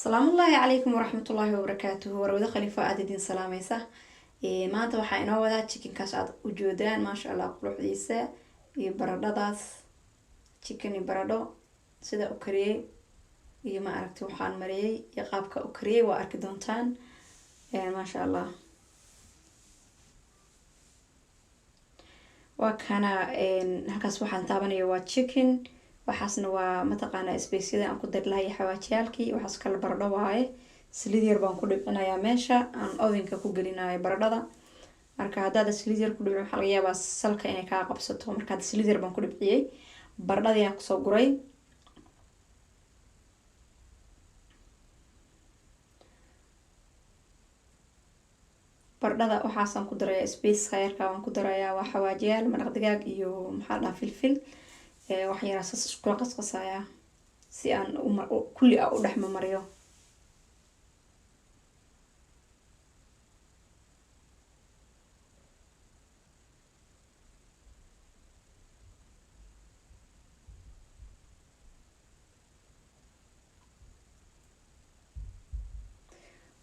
Asalaamullaahi calaykum waraxmatullaahi wabarakaatuhu. Warwada Khaliifo aada idin salaamaysa. Maanta waxaa inoo wadaa chickenkaas aada u joodaan, maasha Allah, quruxdiisa iyo baradhadaas. Chicken iyo baradho sida u kariyey iyo ma aragtay waxaan mariyey iyo qaabka u kariyey waa arki doontaan, maasha Allah. Waa kana halkaas waxaan taabanaya waa chicken, waxaasna waa mataqaanaa spaceyada aan ku dari lahay iyo xawaajiyaalkii, waxaas kale baradho waaye. Saliid yar baan ku dhibcinayaa meesha aan ovenka ku gelinayo baradhada. Marka haddaad saliid yar ku dhibcin, waxaa laga yaabaa salka inay kaa qabsato. Marka hadda saliid yar baan ku dhibciyey, baradhadii aan kusoo guray. Baradhada waxaasaan ku darayaa, spaceka yarkaa waan ku darayaa, waa xawaajiyaal, maraq digaag iyo maxaa la dhahaa filfil. Wax yaraa saas iskula qasqasayaa si aan kulli a u dhex mamariyo.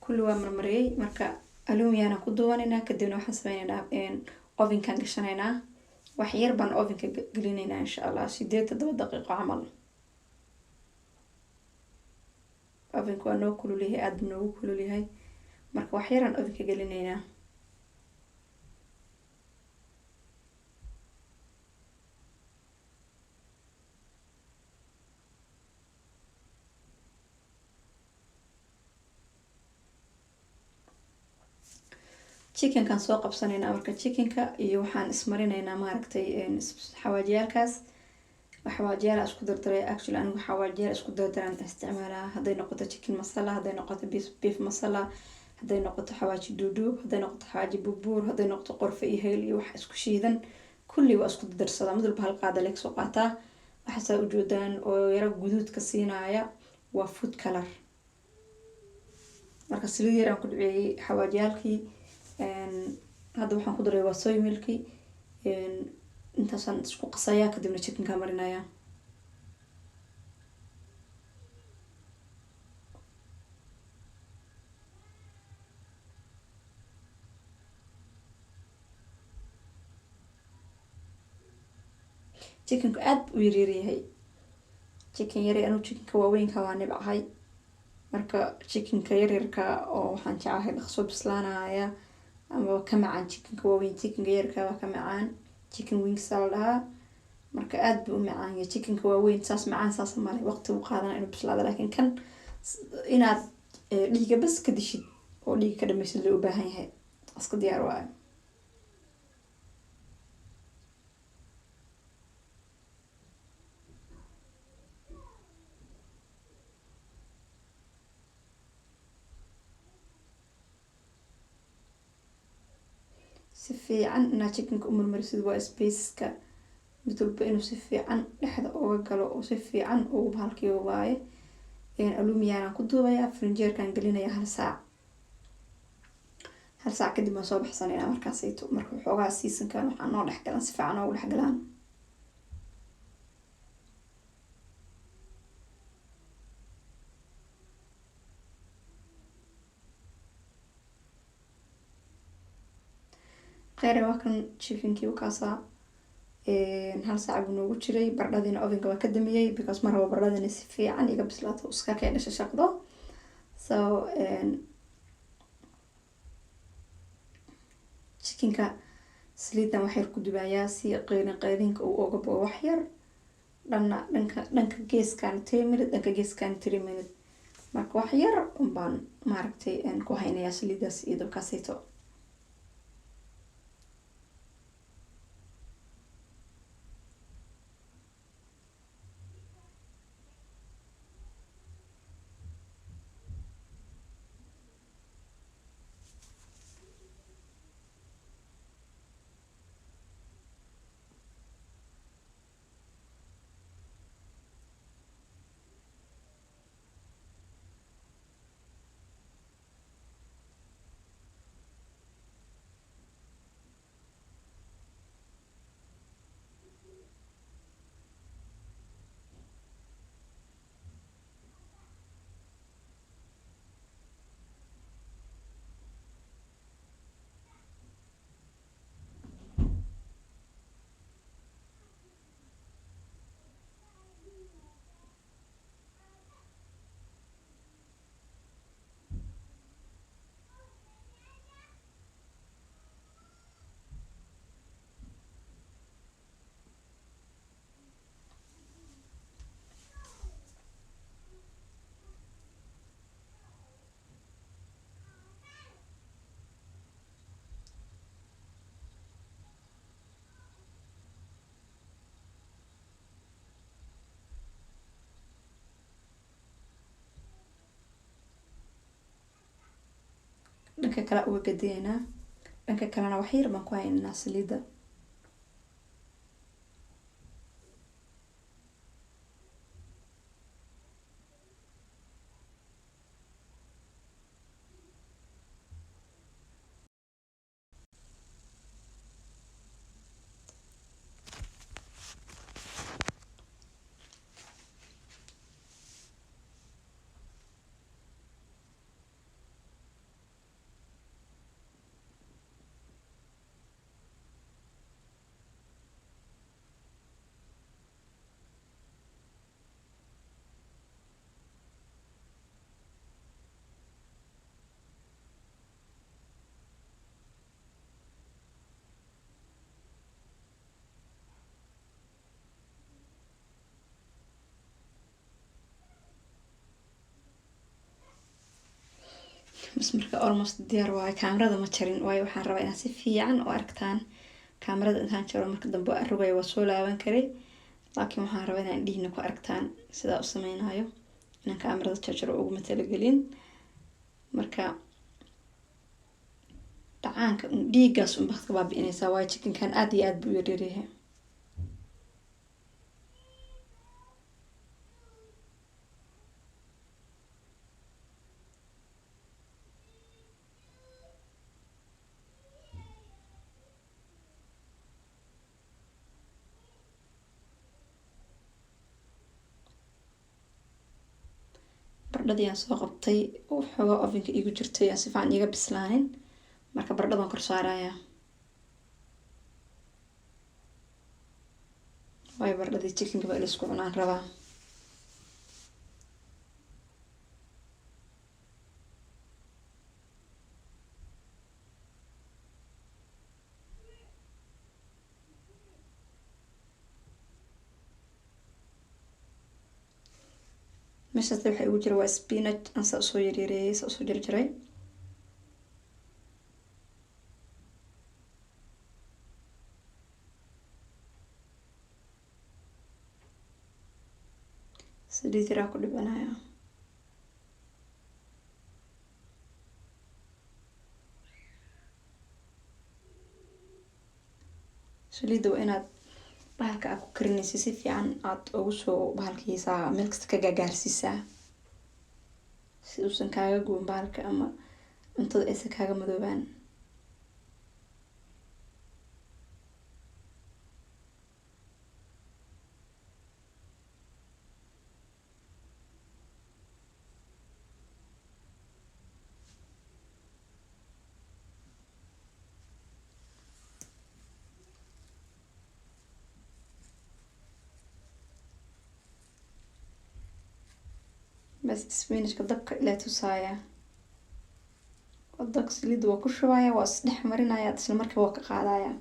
Kulli waa marmariyey. Marka alumiyaana ku duwanaynaa, kadibna waxaan sameyneynaa ovenkaan gashanaynaa. Wax yar baan ovenka gelinaynaa, insha Allah 8 7 daqiiqo camal. Ovenka waa noo kululyahay, aada buu noogu kululyahay. Marka wax yaraan ovenka gelinaynaa. Chickenkaan soo qabsanaynaa. Marka chickenka iyo waxaan ismarinaynaa maaragtay xawaajiyaalkaas. Xawaajiyaal isku dardaray. Actually anigu xawaajiyaal isku dardaraan isticmaalaa, hadday noqoto chicken masala, hadday noqoto beef masala, hadday noqoto xawaaji duuduub, hadday noqoto xawaaji buurbuur, hadday noqoto qorfe iyo hayl iyo wax isku shiidan. Kulli waa isku dardarsadaa, mid walba hal qaada leeg soo qaataa. Waxaasaa ujeedaan oo yaro guduudka siinaya waa food color. Marka saliid yar aan ku dhiceeyey xawaajiyaalkii, hadda waxaan ku daray waa soy milki. Intaasaan isku qasayaa, kadibna chickenkaa marinayaa. Chickenku aada u yaryaryahay, chicken yar. Anigu chickenka waaweynka waa nibcahay. Marka chickenka yaryarka oo waxaan jeclahay dhaqso bislaanaya ama ka macaan chickenka waaweyn. Chickenka yarka waa ka macaan, chicken wings aa la dhahaa. Marka aada buu u macaan yahay. Chickenka waaweyn saas macaan saas male, waqti uu qaadana inuu bislaado, laakiin kan inaad dhiiga bas ka dishid oo dhiiga ka dhamaysid loo u baahan yahay, iska diyaar waayo. Si fiican inaad chickenka u marmarisid waa spaceska, mid walba inuu si fiican dhexda uga galo oo si fiican ugu bahalkiyo waaye. Alumiyaanaan ku duubayaa, frinjeerkaan gelinaya hal saac. Hal saac kadib waan soo baxsanaynaa. Markaasayto marka waxoogaa seasonkan waxaa noo dhexgalan, si fiican noogu dhexgalaan. Kheyre, waa kan chickenkii ukaasaa, hal saac buu noogu jiray. Baradhadiina ovenka waa ka damiyey because ma rabo baradhadina si fiican iga bislaato, iska kay dhasha shaqdo. So chickenka saliidan wax yar ku dubayaa si qeyrin qeyrinka uu oga bao wax yar. Dhanna dhanka geeskan 3 minute, dhanka geeskan 3 minute. Marka wax yar unbaan maaragtay ku haynayaa saliidaas iyo dabkaasayto. Dhanka kale uga gadiyeynaa, dhanka kalena wax yar baan ku haynaynaa saliidda. Bas, marka almost diyaar waayo. Kaamirada ma jarin, waayo waxaan rabaa inaad si fiican u aragtaan. Kaamirada intaan jaro marka dambe waa rogaya, waa soo laaban karay, laakiin waxaan rabaa inaan indhihiina ku aragtaan sidaa u sameynayo. Inaan kaamirada jarjaro uguma talagelin. Marka dhacaanka dhiiggaas un baad ka baabi'inaysaa, waayo chickenkan aada iyo aada buu u yaryaryahay. Baradhadii aan soo qabtay xoogaa ovenka iigu jirtay aan si fiican iiga bislaanin, marka baradhadan kor saarayaa, waayo baradhadii chickenka baa ila isku cunaan rabaa. Meeshaas waxaa igu jira waa spinach aan saa usoo yaryareeyay, saa usoo jarjaray. Saliid yaraa ku dhibanaya. Saliidda waa inaad bahalka aad ku karinaysa si fiican aad ugu soo bahalkiisaa, meel kasta ka gaagaarsiisaa, si uusan kaaga guban bahalka ama cuntada aysan kaaga madoobaan. Bas, spinachka dabka ilaa tusaaya, dabka saliidda waa ku shubaya, waa isdhex marinaya, isla markiiba waa ka qaadaya.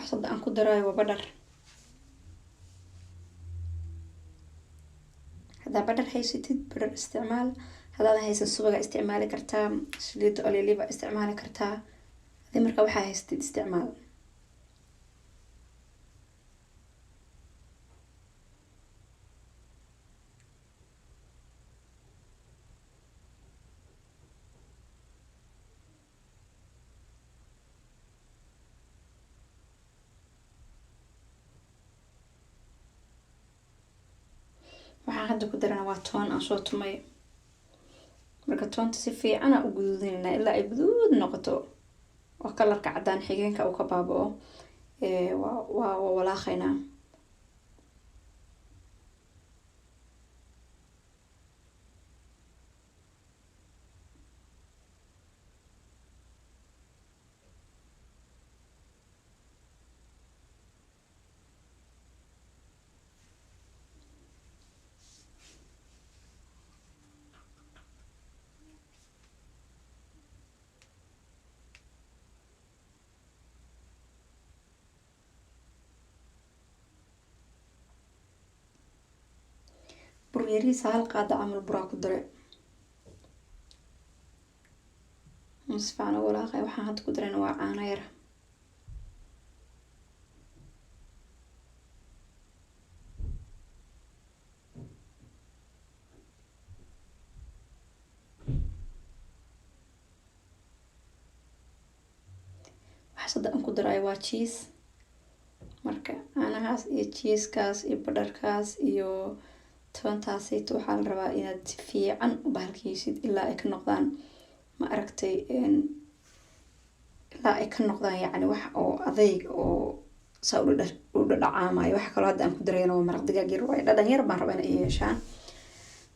Wax hadda aan ku daraayo waa butter. Haddaa butter haysatid, butter isticmaal. Haddaadan haysan, subaga isticmaali kartaa, saliida olive isticmaali kartaa. Hadii marka waxaa haysatid isticmaal. Waxaan hadda ku darana waa toon aan soo tumay. Marka toonta si fiicana u guduudinayna ilaa ay guduud noqoto oo colorka caddaan xigeenka uu ka baaba'o. Waa walaaqaynaa. Bur yariisa, hal qaada camal buraa ku daray, si fiican u walaaqay. Waxaan hadda ku darayna waa caano yar. Waxaas hadda aan ku darayo waa cheese. Marka caanahaas iyo cheesekaas iyo butterkaas iyo toontaasayto waxaa la rabaa inaad si fiican u bahalkiyeysid ilaa ay ka noqdaan, ma aragtay, ilaa ay ka noqdaan yacni wax oo adayg oo saa u dhadhacaamayo. Waxa kaloo hadda aan ku darayana waa maraq digaag yar waaye. Dhadhan yar baan rabaa inay yeeshaan.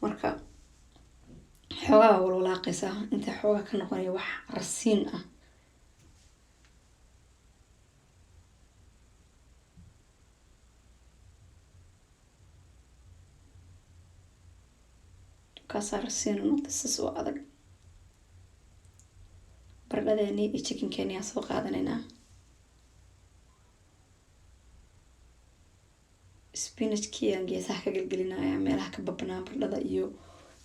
Marka xoogaa baa walwalaaqaysaa inta xoogaa ka noqonayo wax rasiin ah. Kaasaa rasiin u noqday, sas oo adag. Baradhadeeni iyo chickenkeeni aan soo qaadanaynaa. Spinachkii aan geesaha ka gelgelinayaa, meelaha ka babnaa baradhada iyo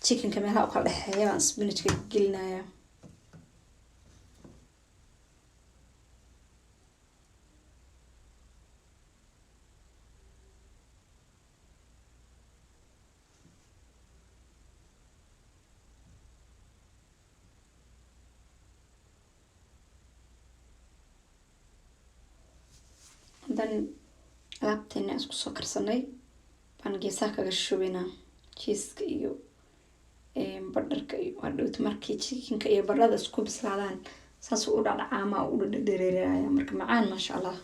chickenka, meelaha u kala dhexeeya baan spinachka gelinayaa. Hadan alaabteena aan isku soo karsanay baan geesaha kaga shubaynaa, cheeseka iyo butterka iyo hadhowto. Markii chickenka iyo baradhada isku bislaadaan, saas u dhacdhacaamaa, u dhadhareeraya. Marka macaan, maasha Allah.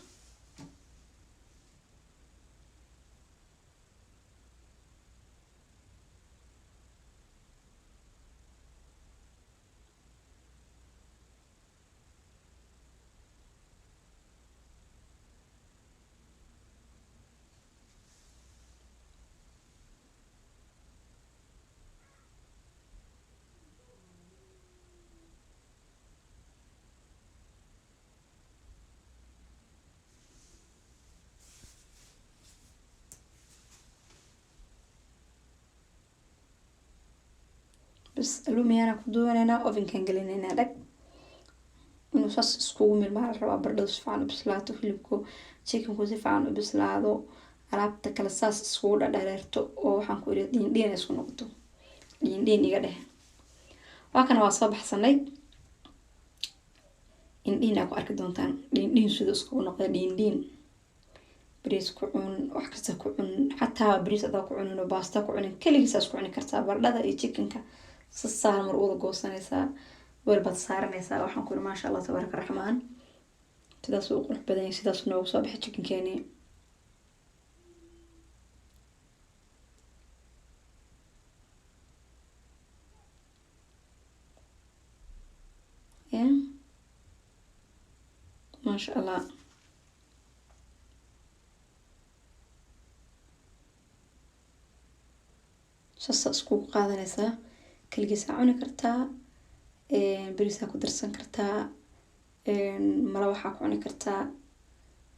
Bas, alumiyaana ku duwanaynaa, ovenkan gelinaynaa. Dhag, inuu saas iskugu milmaa la rabaa. Baradhadu si fiican u bislaato, hilibku, chickenku si fiican u bislaado, alaabta kale saas iskugu dhadhareerto oo waxaan ku iri dhiin dhiin isku noqoto. Dhiin dhiin iga dheh. Waa kana, waa soo baxsanay. Indhiin aa ku arki doontaan dhiin dhiin siduu iskugu noqda. Dhiin dhiin bariis ku cun, wax kasta ku cun. Xataa bariis adaa ku cunin oo baasta ku cunin, keligiis aa isku cuni kartaa. Baradhada iyo chickenka si saal mar u wada goosanaysaa, weel baad saaranaysaa. Waxaan ku iri, maasha Allah, tabaaraka raxmaan. Sidaas uu qurux badan yahay, sidaas noogu soo baxay chickenkeeni. Ya, maasha Allah. Saasaa iskugu qaadanaysaa. Keligiisaa cuni kartaa, bariisaa ku darsan kartaa, mala waxaa ku cuni kartaa.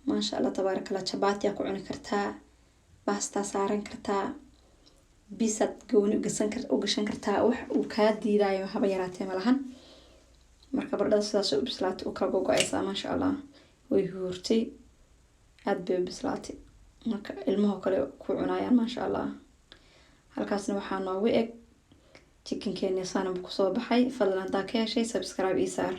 Maasha Allah, tabaaraka Allah. Jabaatiyaa ku cuni kartaa, baastaa saaran kartaa, bisaad gooni u gashan kartaa. Wax uu kaa diidayo haba yaraatee malahan. Marka baradhada sidaas u bislaatay, u kala gogo-aysaa, maasha Allah. Way huurtay, aada bay u bislaatay. Marka ilmahoo kale ku cunayaan, maasha Allah. Halkaasna waxaa noogu eg chickenkeeni saanaba kusoo baxay. Fadlan haddaa ka heshay, subscribe ii saar.